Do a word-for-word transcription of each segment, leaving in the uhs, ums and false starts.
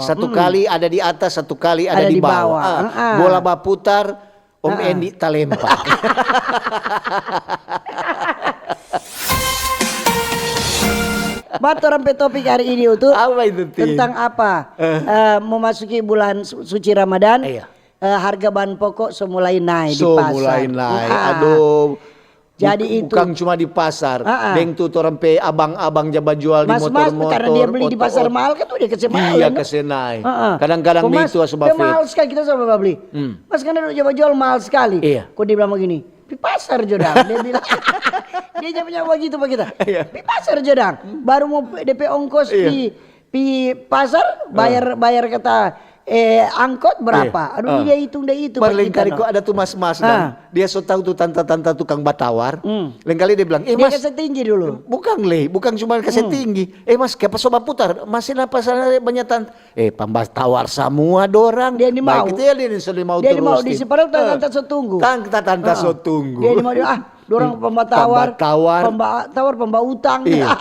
Satu kali ada di atas, satu kali ada di bawah. Ah, bola baputar, Om Endi talempa. Ba, torang pe topik hari ini, Utu, apa itu, Tin? Tentang apa? Eh, memasuki bulan su-, suci Ramadan, iya, eh, harga bahan pokok so mulai nae di pasar. So mulai nae. Ah. Aduh. Jadi itu. Bukang cuma di pasar. Ah, ah. Deng tu torang pe abang-abang ja bajual di motor-motor, oto-oto. Mas-mas, karena dia beli di pasar mahal kan, tu dia kase mahal, kan? Iya, kase nae. Ah, ah. Kadang-kadang begitu, Mas, so bafet. Dia mahal skali, kita sama babli. Hmm. Mas, karena dia ja bajual mahal skali. Iya. Kong dia bilang bagini, "Pi pasar jo dang," dia bilang. Dia ja punya bagitu pa kita. Iya. "Pi pasar jo dang." Baru mo pe-, de pe ongkos pi, pi pasar, bayar, bayar kata, eh, angkot berapa? Aduh, dia hitung, dia hitung pa kita, no. Mar lengkali ko ada tu mas-mas, kan? Dia so tau tu tanta-tanta tukang batawar. Hmm. Lengkali dia bilang, "Eh, Mas." Dia kase tinggi dulu. Bukang le, bukang cuma kase tinggi. "Eh, Mas, kiapa so baputar? Masih napa sana banya tan-," Eh, pamba tawar samua dorang. Dia ni mau. Baik itu ya, dia ni so ni mau. Dia ni mau terus, di Tin. Padahal tanta so tunggu. Tanta, tanta so tunggu. Dia ni mau, dia, "Ah, dorang pamba tawar, pamba tawar, pamba utang." Iya.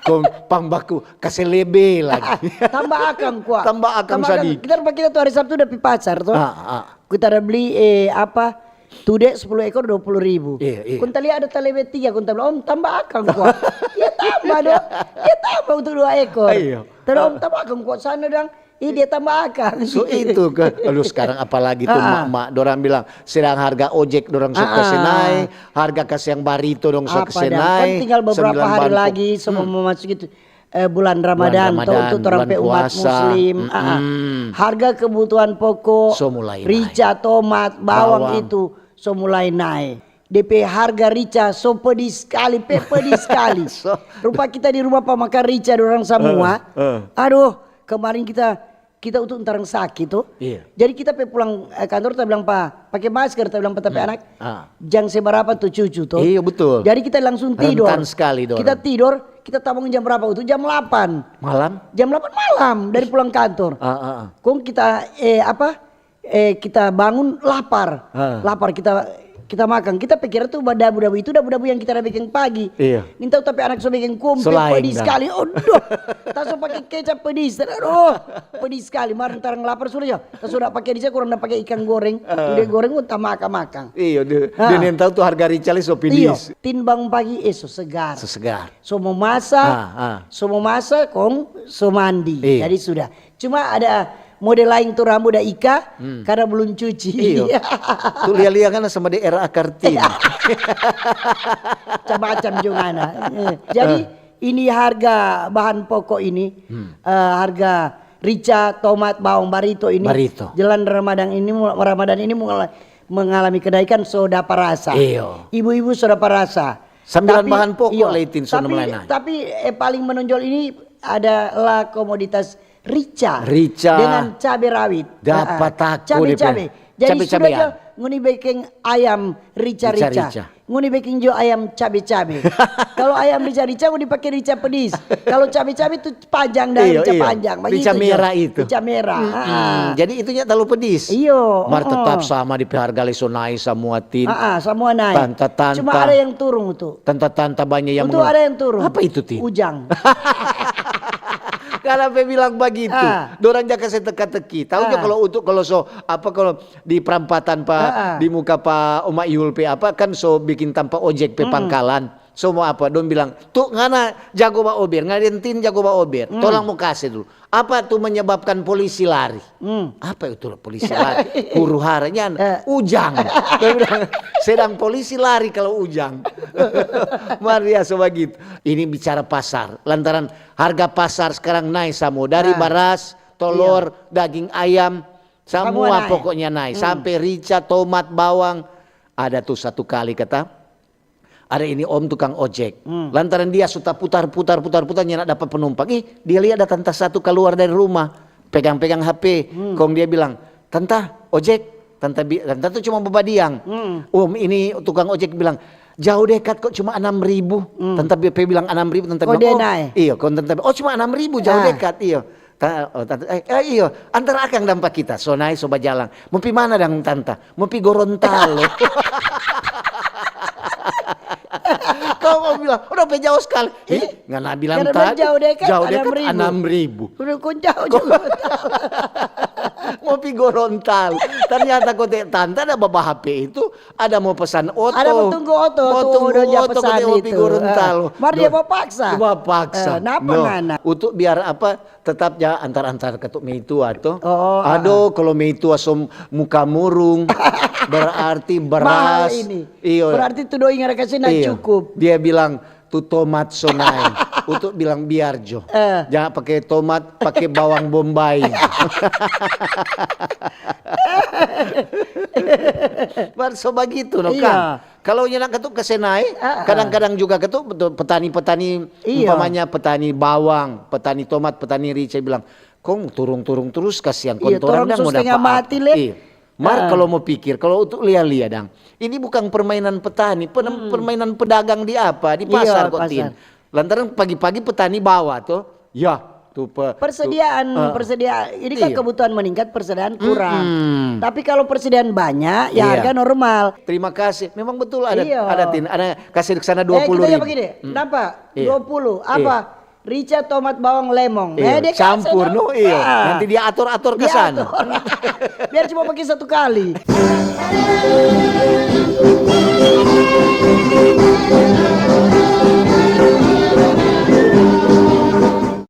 Kong pambaku kase lebe lagi. Tamba akang kwa. Tamba akang sadiki. Kita, kita tu hari Sabtu da pi pasar to. Ah, ah. Kita da bli, eh, apa? Tude sepuluh ekor dua puluh ribu. Iya, iya. Kong ta lia ada ta lebe tiga, kong ta bilang, "Om, tamba akang kwa." Iya, tamba do. Iya, tamba untuk dua ekor. Iya. Terus, "Om, tamba akang kwa sana dang." Ih, dia tamba akang. So itu ke, aduh, sekarang apalagi tu mak-mak, dorang bilang, sedang harga ojek dorang so kase nae, harga kasiang barito dong so kase nae, sembilan puluh. Apa dang? Kan tinggal beberapa hari lagi, so mo masuk itu. Eh, bulan Ramadan, to, untuk torang pe umat muslim. Ah, ah. Harga kebutuhan poko, rica, tomat, bawang itu so mulai nae. De pe harga rica so pedis skali, pe pedis skali. Rupa kita di rumah pamakan rica dorang samua. Aduh, kemarin kita, kita utu ntarang saki to. Iya. Jadi kita pe pulang, eh, kantor, ta bilang pa, pake masker, ta bilang pa ta pe anak. Jang seberapa tu cucu to. Iya, betul. Jadi kita langsung tidor. Rentan skali dorang. Kita tidor, kita ta bangun jam berapa utu? Jam delapan. Malam? Jam delapan malam dari pulang kantor. Ah, ah, ah. Kong kita, eh, apa, eh, kita bangun lapar. Ah. Lapar, kita, kita makang. Kita pikir tu dabu-dabu itu dabu-dabu yang kita da beking pagi. Iya. Nintau, tapi anak so beking kumpit, pedis skali. Aduh, ta so pake kecap pedis. Aduh, pedis skali. Mar ntarang lapar sudah ya. Ta so da pake rica, kurang da pake ikang goreng. Udah goreng, ta makang-makang. Iyo, de, de nintau tu harga rica le so pedis. Iyo, tin bangun pagi, eh, so segar. So segar. So mo masa, so mo masa, kong so mandi. Iya. Jadi sudah. Cuma ada model lain tu rambu da ika, karena belum cuci. Iyo. Tu lia-lia kan sama de R A Kartini. Macam-macam jo ngana. Eh, jadi, ini harga bahan pokok ini, eh, harga rica, tomat, bawang, barito ini, jelang Ramadan ini, Ramadan ini mengalami kenaikan, so dapa rasa. Iyo. Ibu-ibu so dapa rasa. Sambilan bahan pokok le, tin, so mulai naik. Tapi, eh, paling menonjol ini adalah komoditas rica. Rica. Dengan cabe rawit. Dapa tako depe. Cabe-cabe. Jadi sudah jo ngoni beking ayam rica-rica. Rica-rica. Ngoni beking jo ayam cabe-cabe. Kalau ayam rica-rica, ngoni pake rica pedis. Kalau cabe-cabe tu panjang, dan rica panjang. Iyo, iyo. Rica merah itu. Rica merah. Jadi itunya talalu pedis. Iyo. Mar tetap sama, depe harga le so naik samua, tin. Ah, ah, samua naik. Tanta-tanta. Cuma ada yang turun tu. Tanta-tanta banyak yang mengeluh. Ada yang turun. Apa itu, tin? Ujang. Karena pe bilang bagitu. Ah. Dorang ja kase teka-teki. Tahu jo kalau untuk, kalau so, apa, kalau di prampatan pa, di muka pa Oma Yul pe apa, kan so bikin tampa ojek pe pangkalan. So mo apa, dong bilang, "Tu ngana jago baober, ngana deng tin jago baober. Tolong mo kase dulu. Apa tu menyebabkan polisi lari?" Apa itu polisi lari? Huru-hara, nyan, ujang. Dia bilang, "Sedang polisi lari kalau ujang." Mar dia so bagitu. Ini bicara pasar. Lantaran harga pasar sekarang naik samua. Dari baras, tolor, daging ayam, samua pokoknya naik. Sampe rica, tomat, bawang. Ada tu satu kali kata, ada ini om tukang ojek. Lantaran dia so taputar, putar, putar, putar, nyanda dapa penumpang. Ih, dia lia ada tanta satu kaluar dari rumah, pegang-pegang H P. Kong dia bilang, "Tanta, ojek." Tanta bi-, tanta tu cuma babadiang. Om ini tukang ojek bilang, "Jauh dekat kok, cuma enam ribu." Tanta bi-, pe bilang enam ribu, tanta bilang, "Oh, iyo." Kong tanta bilang, "Oh, cuma enam ribu, jauh dekat, iyo." Ta-, oh, tanta, "Eh, eh, iyo, antar akang dang pa kita." So nae, so bajalang. "Mo pi mana dang, tanta?" "Mo pi Gorontalo." Kong om Udah pe jauh sekali. Ih, ngana bilang tadi. Jauh dekat, enam ribu. Udah kong jauh juga. Mo pi Gorontalo. Ternyata kote tanta ada bawa H P itu, ada mo pesan oto. Ada mo tunggu oto, mo tunggu oto, kote mo pi Gorontalo. Mar dia bawa paksa. Bawa paksa. Napa ngana? Untuk biar apa, tetap ja antar-antar katu meitua to. Oh, aduh, kalau meitua so muka murung, berarti beras. Mahal ini. Iyo. Berarti tu doi ngana kase na cukup. Dia bilang, tu tomat so nae. Untuk bilang biar jo. Jangan pake tomat, pake bawang bombay. Mar so bagitu no kan. Kalau nyanda katu kase nae, kadang-kadang juga katu petani-petani, umpamanya petani bawang, petani tomat, petani rica bilang, "Kong turung-turung terus, kasiang kong torang dang mo dapa apa." Mar kalau mo pikir, kalau untuk lia-lia dang, ini bukang permainan petani, permainan pedagang di apa, di pasar kong tin. Lantaran pagi-pagi petani bawa to, ya, tu pe-, persediaan, persediaan. Ini kan kebutuhan meningkat, persediaan kurang. Tapi kalau persediaan banyak, ya harga normal. Terima kasih. Memang betul ada, ada tin, ada kasih ke sana dua puluh ribu. Kita ya begini, kenapa? Dua puluh, apa? Rica, tomat, bawang, lemong. Dia campur, no? Iyo. Nanti dia atur-atur ke sana. Biar cuma pakai satu kali.